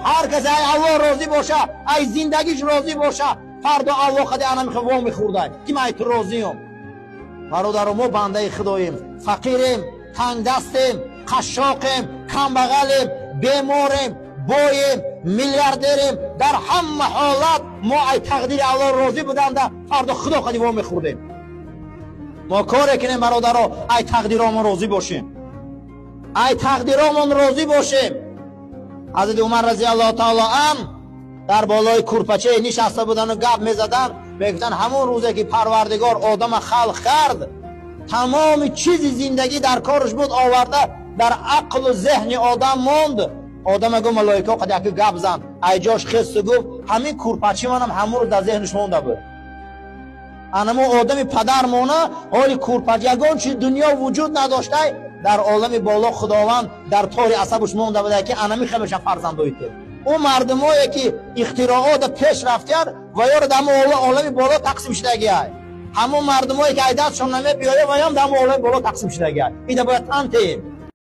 Ҳар касе ай Аллоҳ розӣ боша, ай зиндагиш розӣ боша, фардо Аллоҳ қади ана михо во мехӯрдай, ки ман ай ту розиём. Бародаро, мо бандаи Худоем, фақирем, тангдастем, қашшоқем, камбағалем, беморем, боем, миллиардерем. Дар ҳама ҳолат мо ай тақдири Аллоҳ розӣ буданда, фардо Худо қади во мехӯрдем. Мо коре кунем, бародаро, ай тақдиромон розӣ бошем, ай тақдиромон розӣ бошем. Ҳазрати Умар разиаллоҳу таоло ан дар болои курпачае нишаста будану гап мезаданд, мегуфтанд: ҳамон рӯзе ки Парвардигор одама халқ кард, тамоми чизи зиндагӣ дар корш буд, оварда дар ақлу зеҳни одам монд. Одама гуфт: малоика қад яки гап зан. Ай ҷош хесту гуфт: ҳамин курпачи манам ҳамон рӯз дар зеҳниш монда буд. Анамо одами падар мона ҳоли курпач, ягон чиз дунё вуҷуд надоштай, дар олами боло Худованд дар тори асабуш монда буда, ки анами хел меша фарзандои ту. Ӯ мардумое ки ихтироото пеш рафтияд ва ёро дар олами боло тақсим шудагиай, ҳамон мардумое ки ай дастшон намебиёя, ваём дар олами боло тақсим шудагиай. Ида бояд тан теем.